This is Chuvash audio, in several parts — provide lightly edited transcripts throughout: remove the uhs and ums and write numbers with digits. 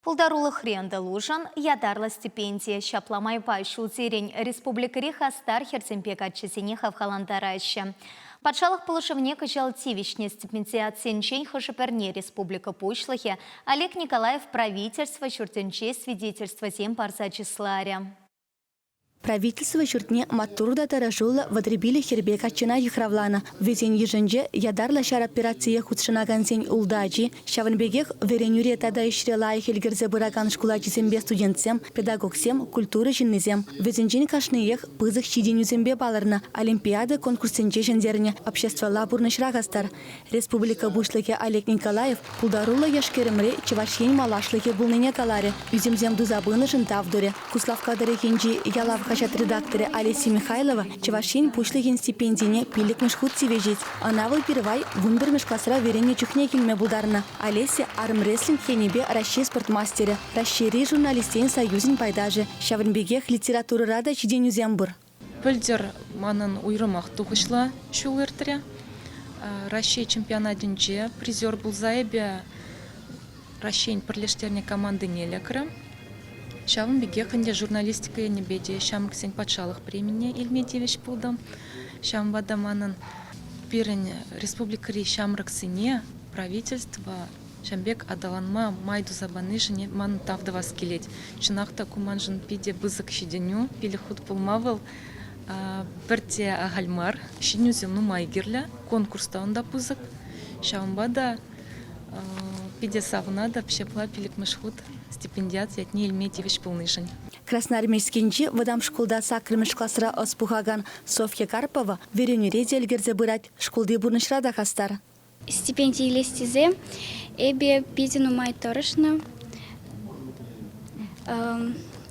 Пултарулӑхри ӑнтӑлушӑн ятарлӑ стипенди ҫапла майпа ҫулсерен республикӑри хастар хӗрсемпе каччӑсене хавхалантараҫҫӗ. Патшалӑх пулӑшӑвне кӑҫал тивӗҫнӗ стипендиатсенчен хӑшӗ-пӗрне республика Пуҫлӑхӗ Олег Николаев правительство ҫуртӗнче свидетельствӑсем парса чысларӗ. Правительство ҫуртне маттур та тӑрӑшуллӑ вӑтӑрпилӗк хӗрпе каччӑна йыхравланӑ. Вӗсен йышӗнче ятарлӑ ҫар операцие хутшӑнакансен ултӑ ачи, ҫавӑн пекех вӗренӳре тата ӗҫре лайӑх ӗлкӗрсе пыракан шкул ачисемпе студентсем, педагогсем, культура ҫыннисем. Вӗсенчен кашниех пысӑк ҫитӗнӳсемпе палӑрнӑ, олимпиада конкурссенче ҫӗнтернӗ, обществӑлла пурнӑҫра хастар. Республика Пуҫлӑхӗ Олег Николаев пултаруллӑ яш-кӗрӗмре Чӑваш Ен малашлӑхӗ пулнине каларӗ, ӳсӗмсем туса пынӑшӑн тав турӗ. Куславкка тӑрӑхӗнчи Ялав хаҫат редакторӗ Олеся Михайлова Чӑваш Ен Пуҫлӑхӗн стипендине пиллӗкмӗш хут тивӗҫет. Ӑна вӑл пирвай вунпӗрмӗш класра вӗреннӗ чухне илме пултарнӑ. Олеся армрестлинг енӗпе Раҫҫей спорт мастерӗ, Раҫҫейри журналистсен союзӗн пайташӗ. Ҫавӑн пекех литературӑра та ҫитӗнӳсем пур. Пӗлтӗр манӑн уйрӑмах тухӑҫлӑ ҫул иртрӗ. Раҫҫей чемпионатӗнче призер пулса эпӗ Раҫҫейӗн пӗрлештернӗ командине лекрӗм. Ҫавӑн пекех ӗнтӗ журналистика енӗпе те ҫамрӑксен патшалӑх премине илме тивӗҫ пултӑм. Ҫавӑнпа та манӑн пирӗн республикӑри ҫамрӑксене правительство Ҫавӑн пек аталанма май туса панишӗн ман тав тӑвас килет. Чӑнах та ку маншӑн питӗ пысӑк ҫитӗнӳ. Пилӗк хут пулма вӑл пӗртте ахаль мар. Ҫитӗнӳсем нумай кирлӗ. Конкурс та унта пысӑк. Ҫавӑнпа та питӗ савӑнатӑп ҫапла пилӗкмӗш хут стипендиат ятне илме тивӗҫ пулнишӗн. Красноармейскинчи вӑтам шкулта саккӑрмӗш класра ӑс пухакан Софья Карпова вӗренӳре те ӗлкӗрсе пырать, шкулти пурнӑҫра та хастар. Стипенди илес тесе эпӗ питӗ нумай тӑрӑшнӑ.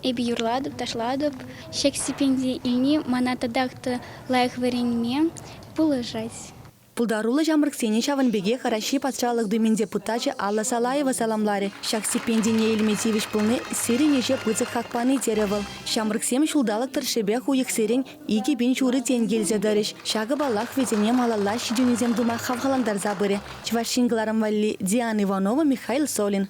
Эпӗ юрлатӑп, ташлатӑп. Ҫак стипенди илни мана татах та лайӑх вӗренме пулӑшать. Пултаруллӑ ҫамрӑксене ҫавӑн пекех Раҫҫей Патшалӑх Думин депутачӗ Алла Салаева саламларӗ. Ҫак стипендине илме тивӗҫ пулни сирӗн ӗҫе пысӑк хак пани, терӗ вӑл. Ҫамрӑксем ҫулталӑк тӑршшӗпех уйӑхсерен 2000 ҫурӑ тенкӗ илсе тӑрӗҫ. Ҫакӑ, паллах, вӗсене малалла ҫитӗнӳсем тума хавхалантарса пырӗ. Чӑваш Ен кӑларӑм валли Диана Иванова, Михаил Солин.